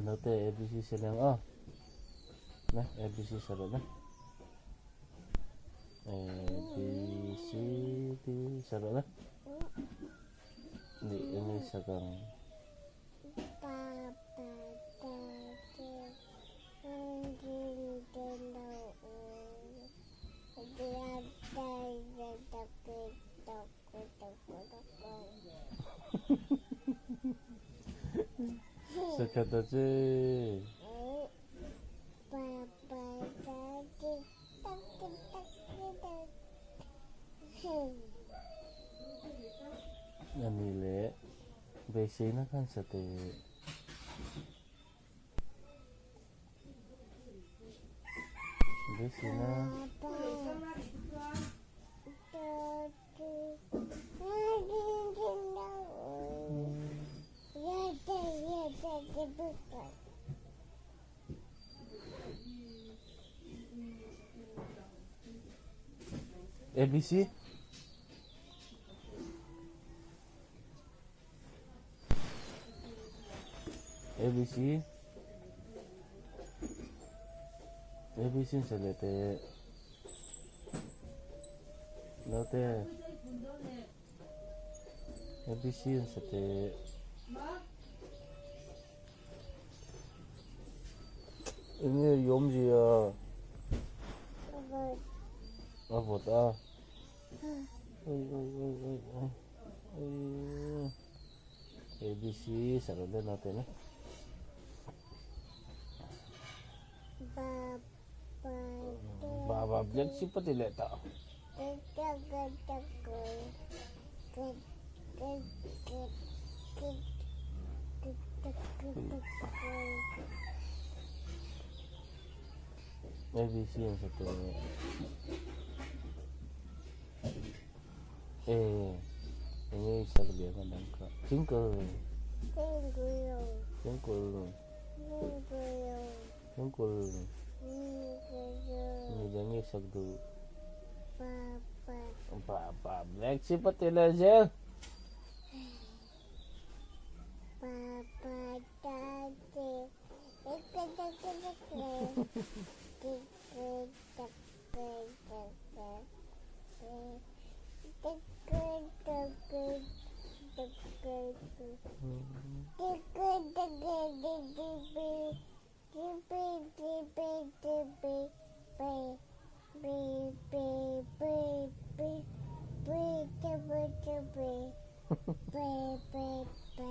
Naute ABC seleng aw. Na ABC salo na. A B C D salo na. Ni ini sakang. Sakhat a che. Ani leh beiseina khan sa teh. Beiseina. ABC ABC ABC sa le te Naute ABC an sa teh. Eng nge i awmzia? A vawt a. Oi oi oi oi oi. Oi. ABC sa lo le naute le. Ba ba black sheep a ti leh ta. ABC an sa teh. E enge i sak lian a dang kha. Twinkle. Twinkle. Twinkle. Ni dang i sak duh. Ba ba black sheep a ti leh zel.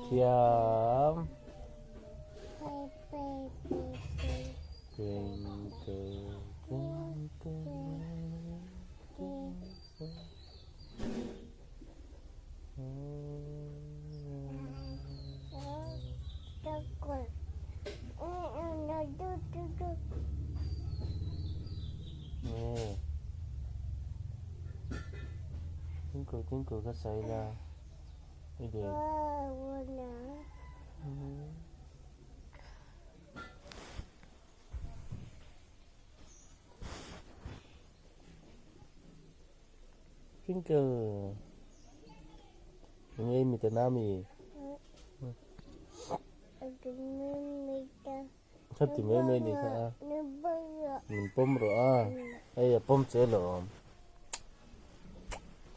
Thiam. Twinkle, twinkle, little star. Twinkle, twinkle ka sawi la. I de. Twinkle. Nge mi ta na mi. Hati mai mai ni kha a. Min pawm rawh a. Hei a pawm che lawm.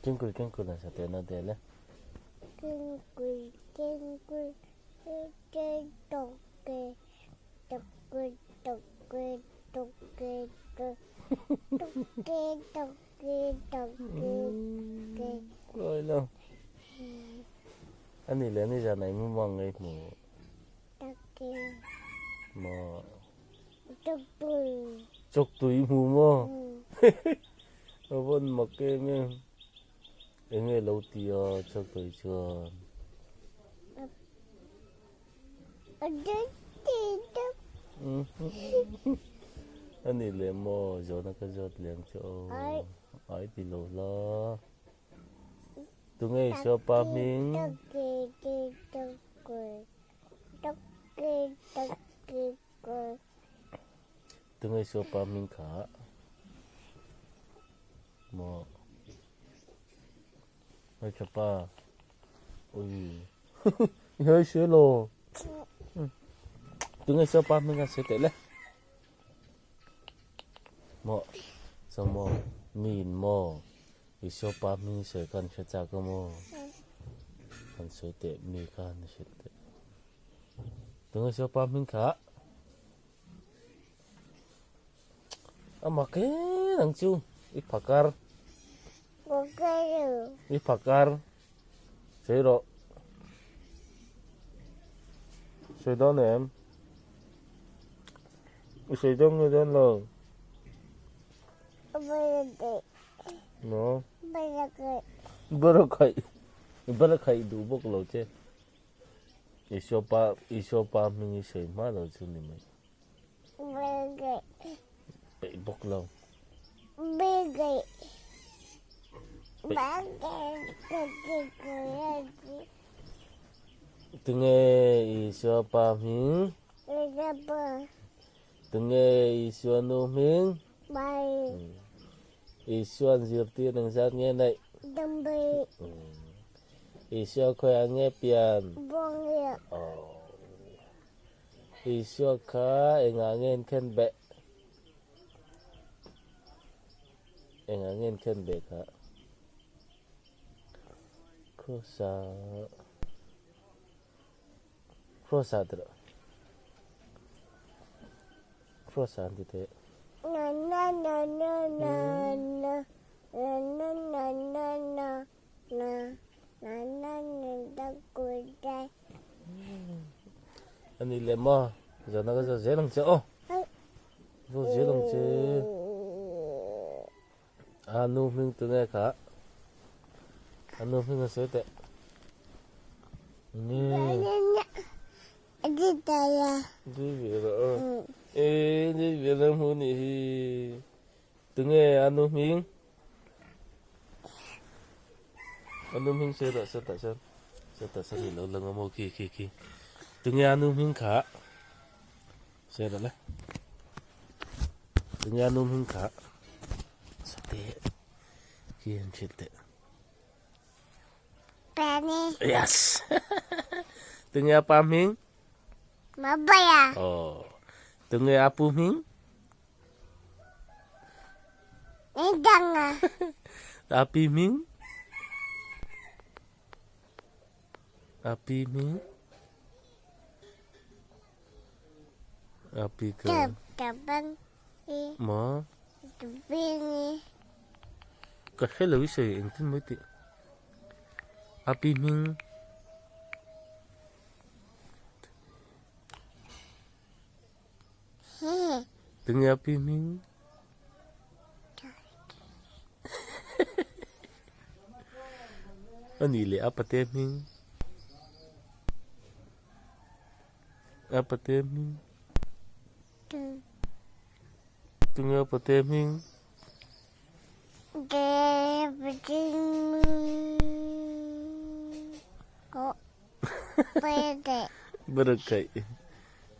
Twinkle twinkle a sa teh na del e. Twinkle twinkle little doggy doggy doggy doggy doggy doggy doggy doggy. Kawi lo. Ani leh ni zan ah i mu mang ngei hmu. Maw. Chawk tui hmu maw? A vawn mak em em. Enge lo ti a chawk tui chuan. Ani leh maw zawhna ka zawt lem chu aw. Ai ti lo la. Tunge i suapa hming? Tunge i suapa hming kha? Maw? Hmeichhe pa. Ui. I hawi si lo. Tunge Isua pa hming khan sawi teh le. Maw chuan maw mi in maw Isua pa hming sawi khan hre chak a maw han sawi teh mi kha han hrilh teh. Tunge Isua pa hming kha a mak em ang chu i phakar i phakar sawi rawh sawi dawn em i sawi dawn nge dawn lo maw barakhaih barakhaih duh bawk lo che Isua pa Isua pa hming i sawi hma lo chu ni mai. Peih bawk lo. Tunge Isua pa hming? Tunge Isua nu hming? Isua'n zirtir engzat nge neih? Isua khawiah nge pian? Isua kha engah nge in khen beh? Engah nge in khen beh kha? Krosa Krosa tiro Krosa an ti teh. Na na na na na na na na na na na na na na na na. Ani leh maw zana ka zawh zel ang che aw zawh zel ang che a nu hming tu nge kha a nu hming a sawi teh tunge a nu hming A nu hming sawi rawh sawtah sawn sawtah sawn i lo lang a maw khi khi khi tunge a nu hming kha sawi rawh le tunge a nu hming kha sawte khi han hrilh teh Penny yes tunge a pa hming Mabaya oh tunge a pu hming Api hming Api hming Api ka Maw Ka hre lo i sawi engtin mawi tih Api hming Tunge a pi hming? A nih leh a pate hming? A pate hming? Tunge a pate hming? Barakhaih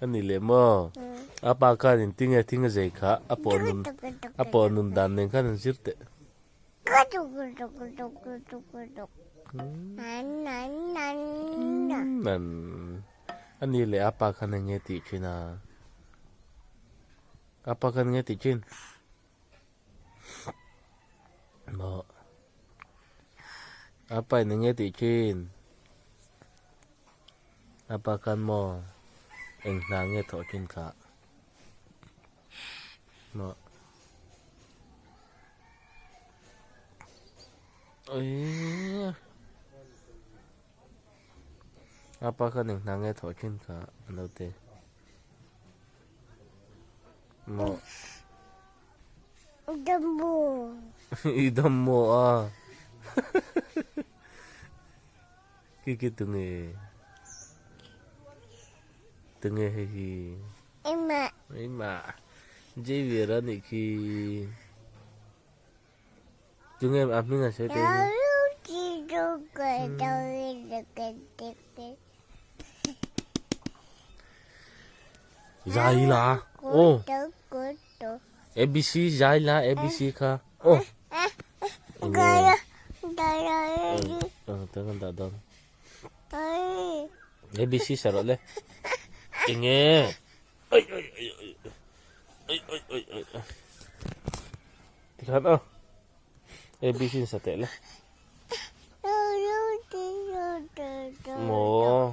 a ni leh maw? A pa khan in tinge thing a zei kha a pawh nun a pawh nun dan nen khan an zir teh. Nan a ni leh a pa khan eng nge tih thin a? A pa khan eng nge tih thin? Maw a pa in enge tih thin a pa khan maw eng hna nge thawh thin kha maw aii a pa khan eng hna nge thawh thin kha a naute. Maw. Dambo. I dambo a. Ki ki tunge. Tunge hei hi. Ima. Ima. Javier a nih khi. Tunge a hming a sawi teh hi. Zai la aw ABC zai la ABC kha aw enge dah dawn ABC sa rawh le enge. Ai ai ai ai. Ai ai ai ai ai. Tikhan a. ABC in sa teh le. Maw.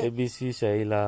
ABC sawi la.